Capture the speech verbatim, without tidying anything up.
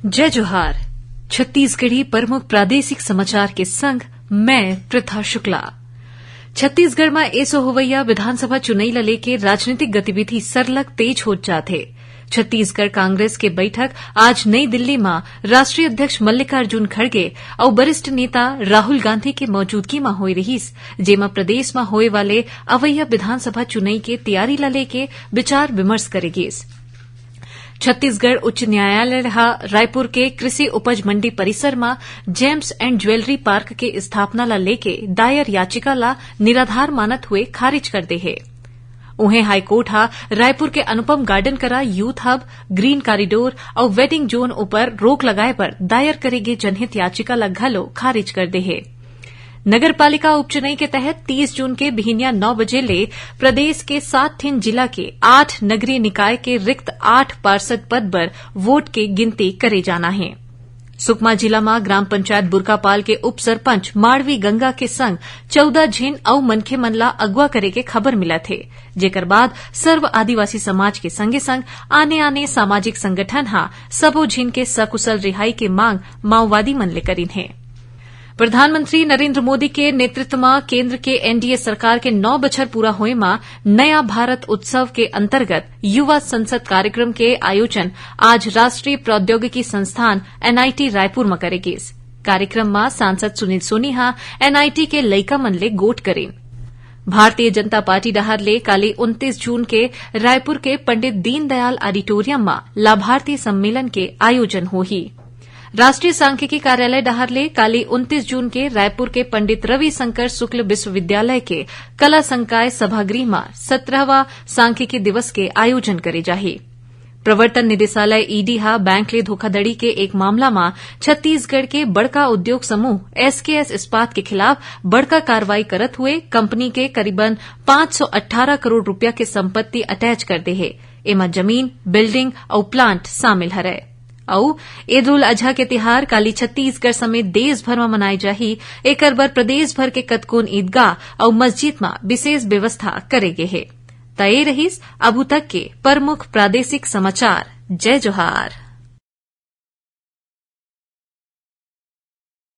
जय जोहार। छत्तीसगढ़ी प्रमुख प्रादेशिक समाचार के संग मैं पृथा शुक्ला। छत्तीसगढ़ म एसो होवइया विधानसभा चुनई ल लेके राजनीतिक गतिविधि सरलग तेज होत जात हे। छत्तीसगढ़ कांग्रेस के बैठक आज नई दिल्ली म राष्ट्रीय अध्यक्ष मल्लिकार्जुन खड़गे अउ वरिष्ठ नेता राहुल गांधी के मौजूदगी म होए रिहिस, जेमा प्रदेश म होए वाले अवइया विधानसभा चुनई के तैयारी ल लेके विचार विमर्श करे गिस। छत्तीसगढ़ उच्च न्यायालय ह रायपुर के कृषि उपज मंडी परिसर म जेम्स एंड ज्वेलरी पार्क के स्थापना ल लेके दायर याचिका ल निराधार मानत हुए खारिज कर दे हे। उहें, हाईकोर्ट ह रायपुर के अनुपम गार्डन करा यूथ हब, ग्रीन कॉरिडोर अउ वेडिंग जोन ऊपर रोक लगाए बर दायर करे गे जनहित याचिका ल घलो खारिज कर दे हे। नगर पालिका उपचुनई के तहत तीस जून के बिहिनिया नौ बजे ले प्रदेश के सात ठिन जिला के आठ नगरीय निकाय के रिक्त आठ पार्षद पद बर वोट के गिनती करे जाना हे। सुकमा जिला म ग्राम पंचायत बुरकापाल के उप सरपंच माड़वी गंगा के संग चौदह झिन अउ मनखे मन ला अगवा करे के खबर मिलत हे, जेकर बाद सर्व आदिवासी समाज के संगे संग आने-आने सामाजिक संगठन ह सबो झिन के सकुशल रिहाई के मांग माओवादी मन ले करिन हे। प्रधानमंत्री नरेंद्र मोदी के नेतृत्व म केंद्र के एनडीए सरकार के नौ बछर पूरा होए म नया भारत उत्सव के अंतर्गत युवा संसद कार्यक्रम के आयोजन आज राष्ट्रीय प्रौद्योगिकी संस्थान एनआईटी रायपुर म करे गिस। कार्यक्रम म सांसद सुनील सोनी ह एनआईटी के लइका मन ले गोठ करिन। भारतीय जनता पार्टी डहार ले काली उनतीस जून के रायपुर के पंडित दीनदयाल ऑडिटोरियम म लाभार्थी सम्मेलन के आयोजन होही। राष्ट्रीय सांख्यिकी कार्यालय डहार ले काली उनतीस जून के रायपुर के पंडित रविशंकर शुक्ल विश्वविद्यालय के कला संकाय सभागृह म सत्रहवां सांख्यिकी दिवस के आयोजन करे जाही। प्रवर्तन निदेशालय ईडी ह बैंक ले धोखाधड़ी के एक मामला म छत्तीसगढ़ के बड़का उद्योग समूह एसकेएस इस्पात के खिलाफ बड़का कार्रवाई करत हुए कंपनी के करीबन पाँच सौ अट्ठारह करोड़ रुपया के संपत्ति अटैच कर दे हे। एमा जमीन, बिल्डिंग अउ प्लांट शामिल हरय। अउ ईद उल अजहा के तिहार काली छत्तीसगढ़ समेत देश भर म मनाए जाही। एकर बर प्रदेश भर के कतकोन ईदगाह अउ मस्जिद म विशेष व्यवस्था करे गे हे। त ए रहिस अभू तक के प्रमुख प्रादेशिक समाचार। जय जोहार।